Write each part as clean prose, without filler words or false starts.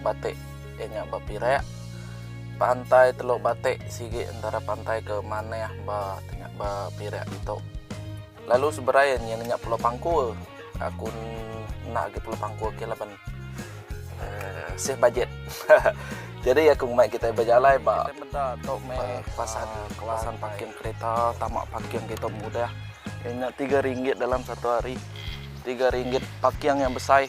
Batik iya nya ba Pirak. Pantai Teluk Batik sigi entara pantai ke manah ba ba Pirak ditu. Lalu seberai iya nya Pulau Pangkor. Aku enda agi Pulau Pangkor ke laban uhh sih bajet. Jadi aku mai kitai bejalai ba kawasan kawasan parking kereta tama parking kita mudah. Iya nya tiga ringgit dalam satu hari. Tiga ringgit parking yang besai.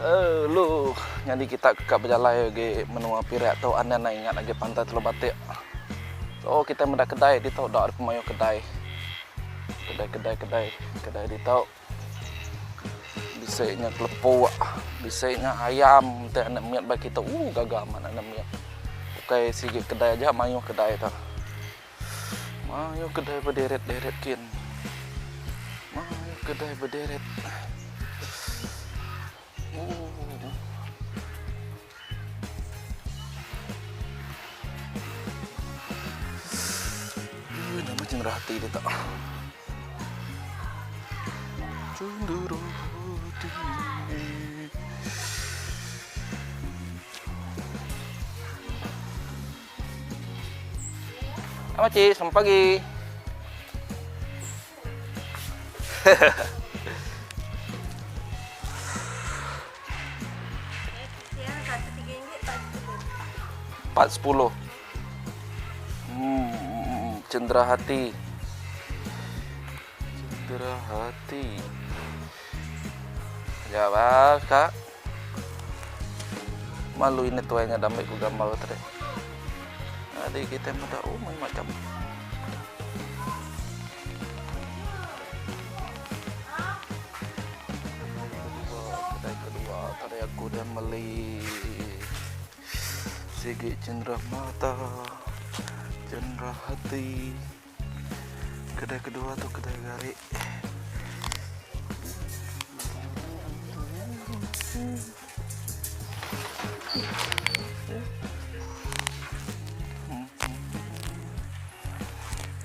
Uhh lu nyadi kita ke ka bejalai agi menua Pirak tu anang enda ingat agi pantai Teluk Batik. Oh kitai meda kedai ditu da ari pemayuh kedai. Kedai kedai kedai kedai ditu. Bisi nya kelepuk, bisi nya ayam enti anak mit ba kitu uhh gaga amat anak mit. Ukai sigi kedai aja mayuh kedai tu. Mayuh kedai bederet-deret gin. Mayuh kedai bederet. Ooh. Nama cendera hati dia tak. Cendera hati. Selamat cik, selamat pagi. 4.10 Hmm, cendera hati. Cendera hati. Ya, kak. Malu ini tuai nya damai ku gambar tadi. Adi kita meda oh main macam. Kedai kedua tadi aku dah meli sigi cendera mata, cendera hati. Kedai kedua tu kedai gari.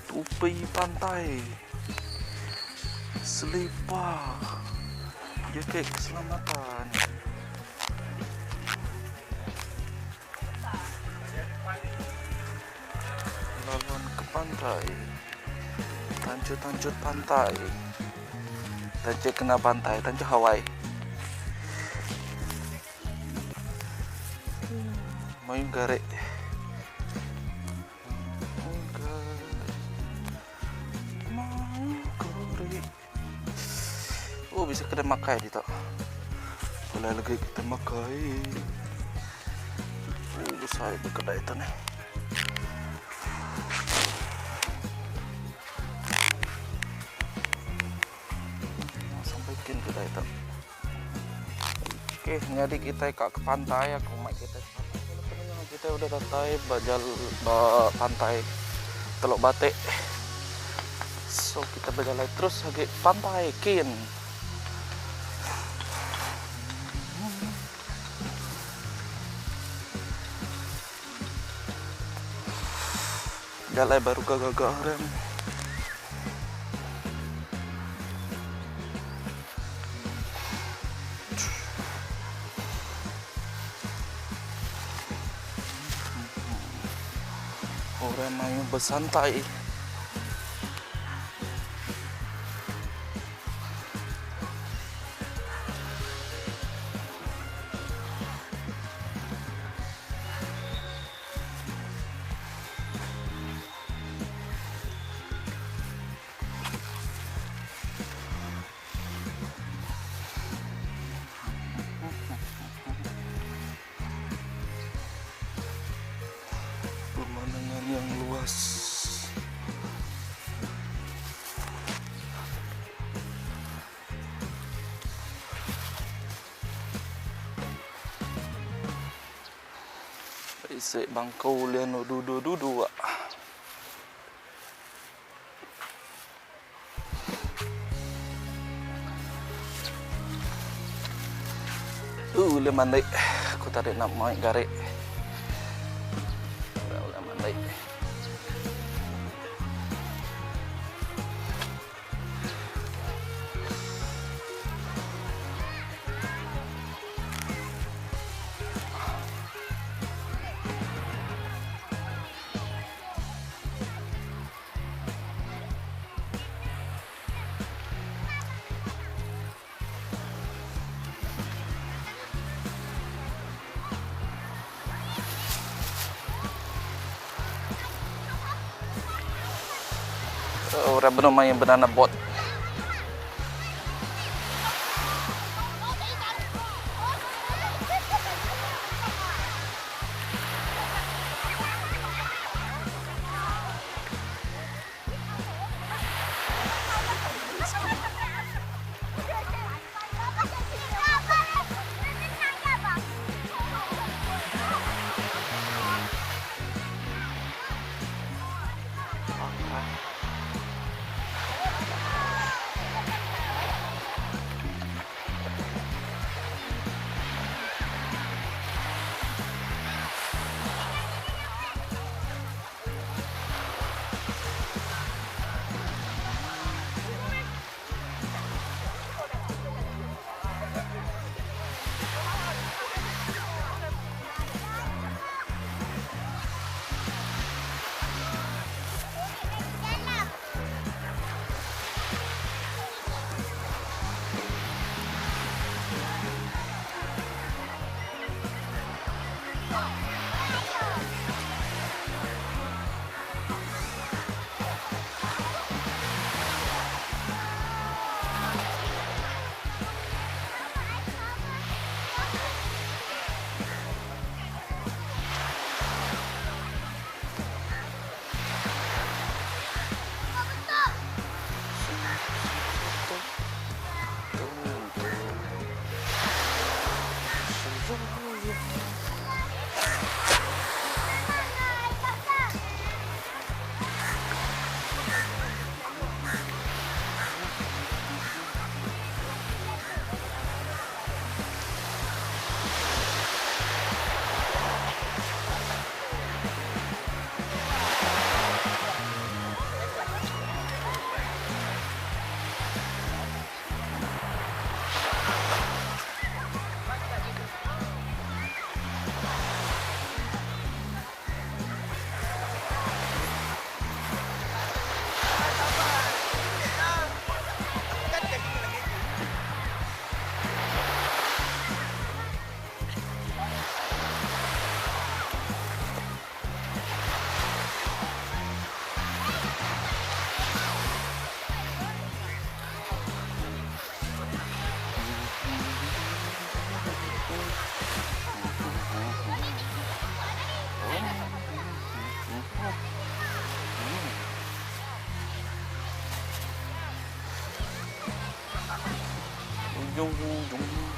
Tupi pantai. Selipar. Jaket keselamatan. Laluan ke pantai. Tanjut-tanjut pantai. Tanjut kena pantai, tanjut Hawaii. Mayuh garik. Oh bisa kena makai ditu. Boleh lagi kita makai. Oh besai kedai tu ni. Sampai kin kedai tu. Okey, nyadi kitai ka ke pantai aku mai kitai ke pantai. Kitai udah datai ba jal ba pantai Teluk Batik. So kita bejalai terus agi pantai kin. Jalai baru gaga-gaga orang. Orang mayuh bersantai. Pemandangan yang luas. Bisi bangku ulih anu duduk-duduk. Uh ulih mandi aku tadi nak mai gari. Ulih mandi. Orang benung main banana boat. Ujung ujung.